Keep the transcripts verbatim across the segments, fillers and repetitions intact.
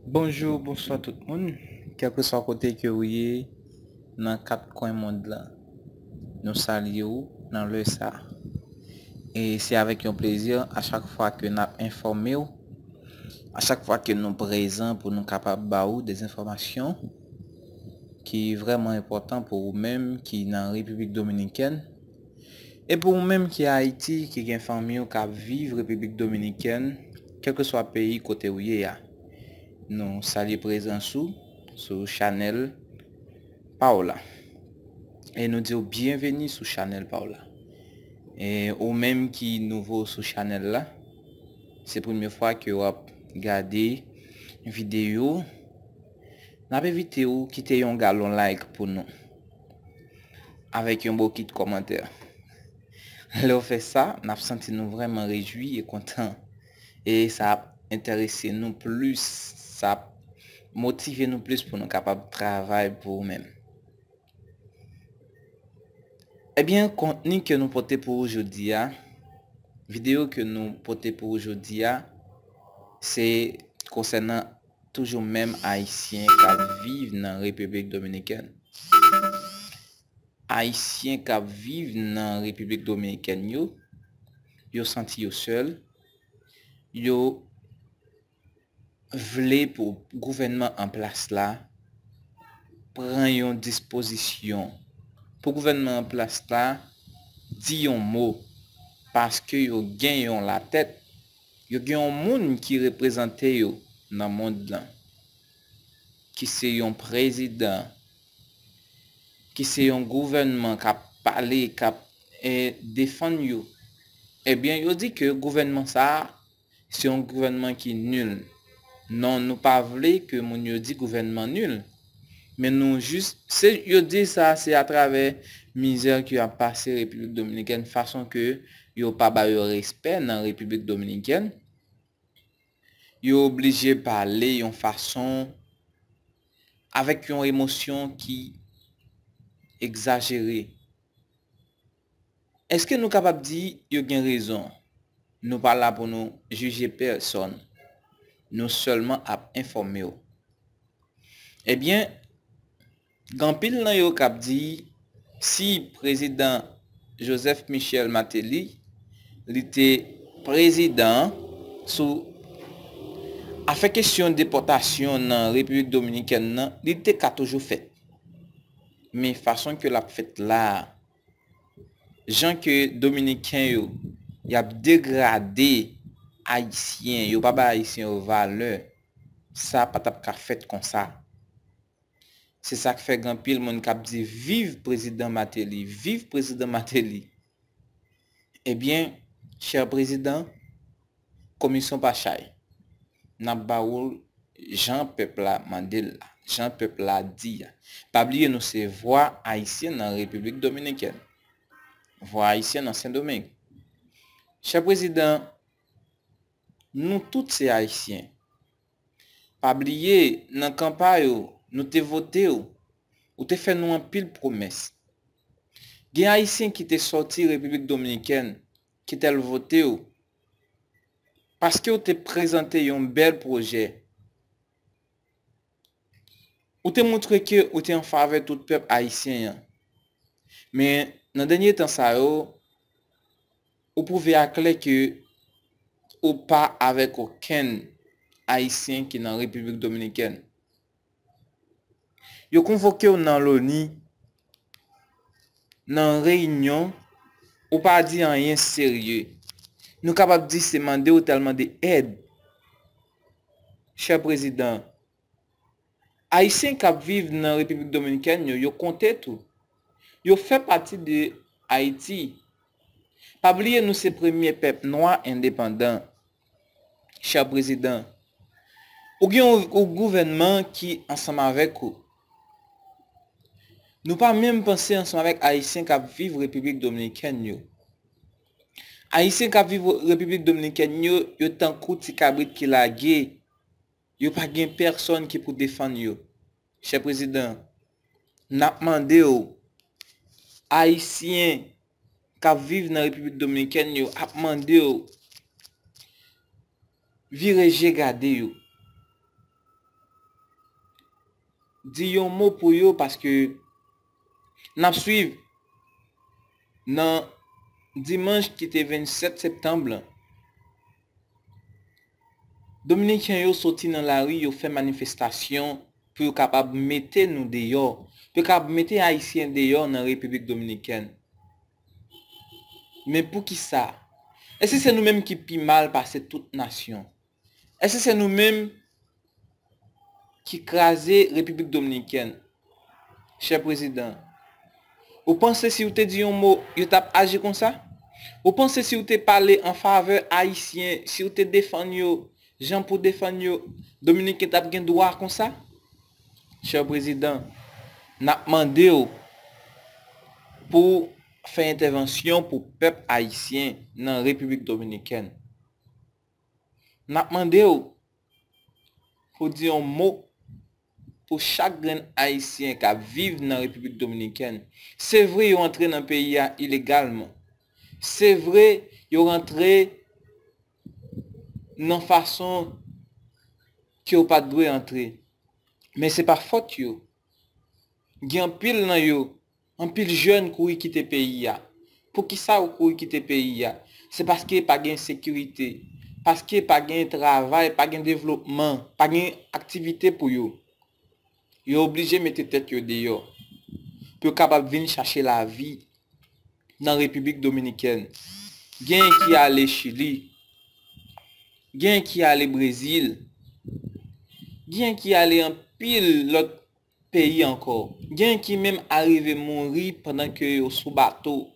Bonjou, bonswa tout moun, kèlkeswa kote ke ou ye nan kat kwen mond lan. Nou salye w nan lè sa. E se avèk yon plezi a chak fwa ke n ap enfòme w, a chak fwa ke nou prezan pou nou kapab ba ou de enfòmasyon ki vrèman enpòtan pou ou menm ki nan Repiblik Dominikèn. E pou ou menm ki Ayiti, ki gen fanmi w k ap viv Repiblik Dominikèn, kèlkeswa peyi kote ou ye a, nou salye prezans ou sou chanèl pa w la. E nou di w byenveni sou chanèl pa w la. E ou menm ki nouvo sou chanèl la, se premye fwa ke w ap gade videyo, n ap envite w kite yon galon like pou nou, avèk yon bokit kòmantè. Lè w fè sa, n ap santi nou vrèman rejwi e kontan. E sa ap enterese nou plis, sa ap motive nou plis pou nou kapab travay pou ou menm. Ebyen, kontni ke nou pote pou ou jodi a, videyo ke nou pote pou ou jodi a, se konsènan toujou menm Ayisyen k ap viv nan Repiblik Dominikèn. Ayisyen k ap viv nan Repiblik Dominikèn yo, yo santi yo sèl, yo vle pou gouvènman an plas la pran yon dispozisyon, pou gouvènman an plas la di yon mo, paske yo gen yon latèt, yo gen yon moun ki reprezante yo nan mond lan, ki se yon prezidan, ki se yon gouvènman k ap pale, k ap, eh, defann yo. Ebyen, yo di ke gouvènman sa a, se yon gouvènman ki nil. Non, nou pa vle ke moun yo di gouvènman nil. Men nou jis, se, yo di sa, se atravè mizè ke y ap pase Repiblik Dominikèn, fason ke yo pa ba yo respè nan Repiblik Dominikèn. Yo oblije pale yon fason, avèk yon emosyon ki egzajere. Èske nou kapab di yo gen rezon? Nou pa la pou nou jije pèsonn. Nou sèlman ap enfòme w. Ebyen, gen anpil nan yo k ap di si prezidan Joseph Michel Martelly, li te prezidan sou afè kesyon depòtasyon nan Repiblik Dominikèn nan, li te ka toujou fèt. Men fason ke l ap fèt la a, jan ke Dominiken yo, y ap degrade Ayisyen, yo pa bay Ayisyen yo valè, sa pa t ap ka fèt konsa. Se sa k fè gen anpil moun k ap di, "Viv prezidan Martelly, viv prezidan Martelly." Ebyen, chè prezidan, komisyon pa chay. N ap ba ou l jan pèp la mande l la, jan pèp la di a. Pa bliye nou se vwa ayisyen nan Repiblik Dominikèn. Vwa ayisyen nan Sendomeng. Chè prezidan, nou tout se ayisyen. Pa bliye, nan kanpay ou, nou te vote w, ou te fè nou anpil pwomès. Gen ayisyen ki te sòti Repiblik Dominikèn, ki t al vote w, paske w te prezante yon bèl pwojè. Ou te montre ke ou te an favè tout pèp ayisyen an. Men, nan dènye tan sa yo, ou pwouve aklè ke ou pa avèk okenn ayisyen ki nan Repiblik Dominikèn. Yo konvoke w nan loni, nan reyinyon, ou pa di anyen serye. Nou kapab di se mande ou t al mande èd. Chè prezidan, ayisyen k ap viv nan Repiblik Dominikèn yo, yo konte tou. Yo fè pati de Ayiti. Pa bliye nou se premye pèp nwa endepandan. Chè prezidan, ou gen yon, yon gouvènman ki ansanm avèk ou. Nou pa menm panse ansanm avèk ayisyen k ap viv Repiblik Dominikèn yo. Ayisyen k ap viv Repiblik Dominikèn yo, yo tankou ti kabrit ki lage. Yo pa gen pèsonn ki pou defann yo. Chè prezidan, n ap mande w, ayisyen k ap viv nan Repiblik Dominikèn yo ap mande w vire je gade yo. di yon mo pou yo, paske n ap swiv nan dimanch ki te vennsèt septanm lan. Dominiken yo soti nan lari, yo fè manifestasyon pou yo kapab mete nou deyò, pou yo kapab mete Ayisyen deyò nan Repiblik Dominikèn. Men poukisa? Èske se nou menm ki pi mal pase tout nasyon? Èske se nou menm ki kraze Repiblik Dominikèn? Chè prezidan, ou panse si w te di yon mo, yo t ap aji konsa? Ou panse si w te pale an favè Ayisyen, si w te defann yo jan pou defann yo, Dominiken t ap gen dwa konsa? Chè prezidan, n ap mande w pou w fè entèvansyon pou pèp ayisyen nan Repiblik Dominikèn. N ap mande w pou w di yon mo pou chak grenn Ayisyen k ap viv nan Repiblik Dominikèn. Se vre, yo antre nan peyi a ilegalman. Se vre, yo rantre nan fason ke yo pa t dwe antre. Men se pa fòt yo. Gen anpil nan yo, anpil jèn kouri kite peyi a. Poukisa yo kouri kite peyi a? Se paske pa gen sekirite, paske pa gen travay, pa gen devlopman, pa gen aktivite pou yo. Yo oblije mete tèt yo deyò pou yo kapab vin chache lavi nan Repiblik Dominikèn. Gen ki ale Chili, gen ki ale Brezil, gen ki ale anpil lòt peyi ankò. Gen ki menm arive mouri pandan ke yo sou bato.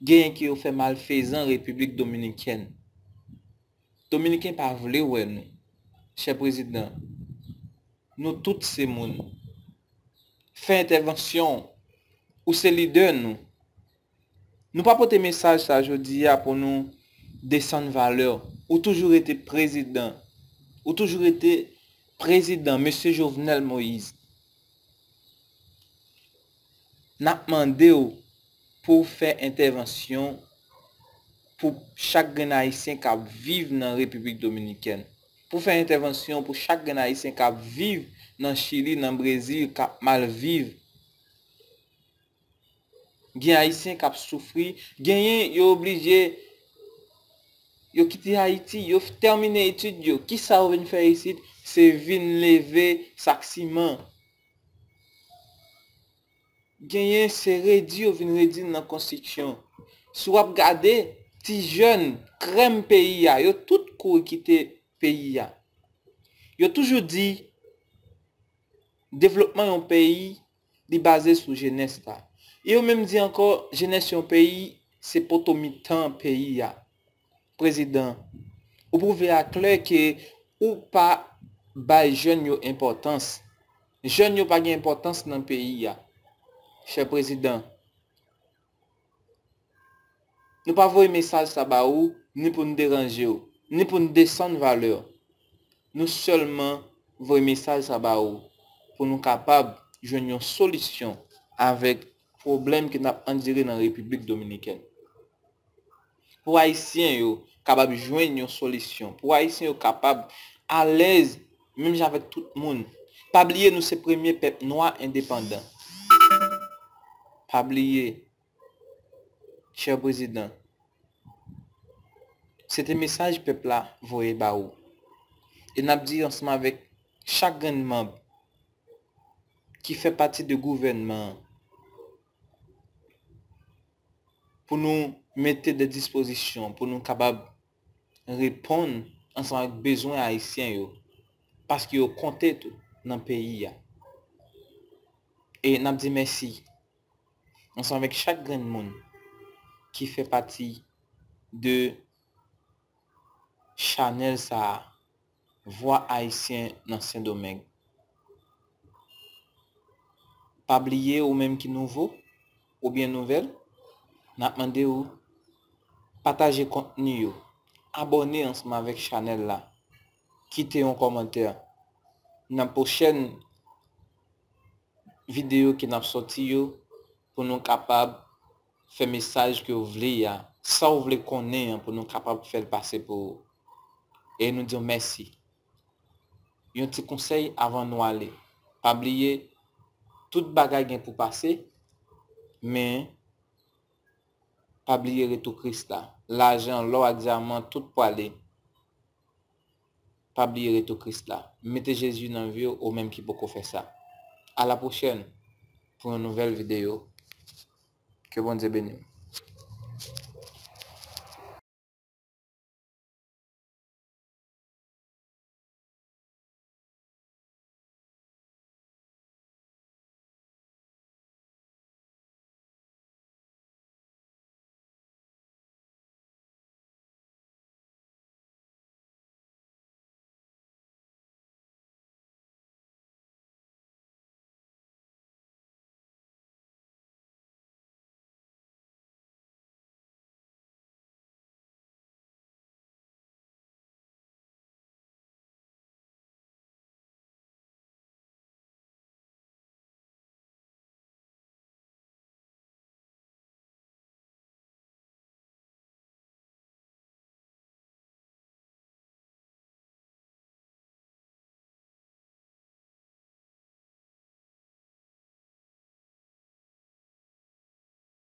Gen ki yo fè malfezan Repiblik Dominikèn. Dominiken pa vle wè nou. Chè prezidan, nou tout se moun. Fè entèvansyon w. Ou se lidè nou. Nou pa pote mesaj sa jodi a pou nou desann valè w. Ou toujou rete prezidan. Ou toujou rete prezidan, Mesye Jovenel Moïse. N ap mande w pou w fè entèvansyon pou chak grenn Ayisyen k ap viv nan Repiblik Dominikèn. Pou w fè entèvansyon pou chak grenn Ayisyen k ap viv nan Chili, nan Brezil, k ap mal viv. Gen Ayisyen k ap soufri, genyen yo oblije, yo kite Ayiti, yo tèmine etid yo. Kisa yo vin fè isit? Se vin leve sak siman. Genyen se redi yo vin redi nan konstriksyon. Si w ap gade, ti jèn krèm peyi a, yo tout kouri kite peyi a. Yo toujou di, devlopman yon peyi, li baze sou jenès la. E yo menm di ankò, jenès yon peyi, se poto mitan peyi a. Prezidan, ou pwouve aklè ke ou pa bay jèn yo enpòtans. Jèn yo pa gen enpòtans nan peyi a. Chè prezidan, nou pa voye mesaj sa ba ou, ni pou n deranje w, ni pou n desann valè w. Nou sèlman voye mesaj sa ba ou pou nou kapab jwenn yon solisyon avèk pwoblèm ke n ap andire nan Repiblik Dominikèn. Pou Ayisyen yo kapab jwenn yon solisyon, pou Ayisyen yo kapab alèz menm jan avèk tout moun. Pa bliye nou se premye pèp nwa endepandan. Pa bliye, chè prezidan, se te mesaj pèp la voye ba ou. E n ap di ansanm avèk chak grenn manm ki fè pati de gouvènman an, pou nou mete de dispozisyon, pou nou kapab reponn ansanm ak bezwen ayisyen yo, paske yo konte tou nan peyi a. E n ap di mèsi ansanm avèk chak grenn moun ki fè pati de chanèl sa a, Vwa Ayisyen nan Sendomeng. Pa bliye, ou menm ki nouvo oubyen nouvèl, n ap mande w pataje kontni yo, abòne ansanm avèk chanèl la, kite yon kòmantè. Nan pwochèn videyo ke n ap sòti yo, pou nou kapab fè mesaj ke w vle a, sa w vle konnen an, pou nou kapab fè l pase pou ou. E nou di w mèsi. Yon ti konsèy avan nou ale. Pa bliye, tout bagay gen pou pase, men pa bliye retou Kris la. Lajan, lò ak dyaman, tout pwale. Pa bliye retou Kris la. Mete Jezi nan vi w, ou menm ki poko fè sa. A la pwochèn pou yon nouvèl videyo. Ke Bondye beni w.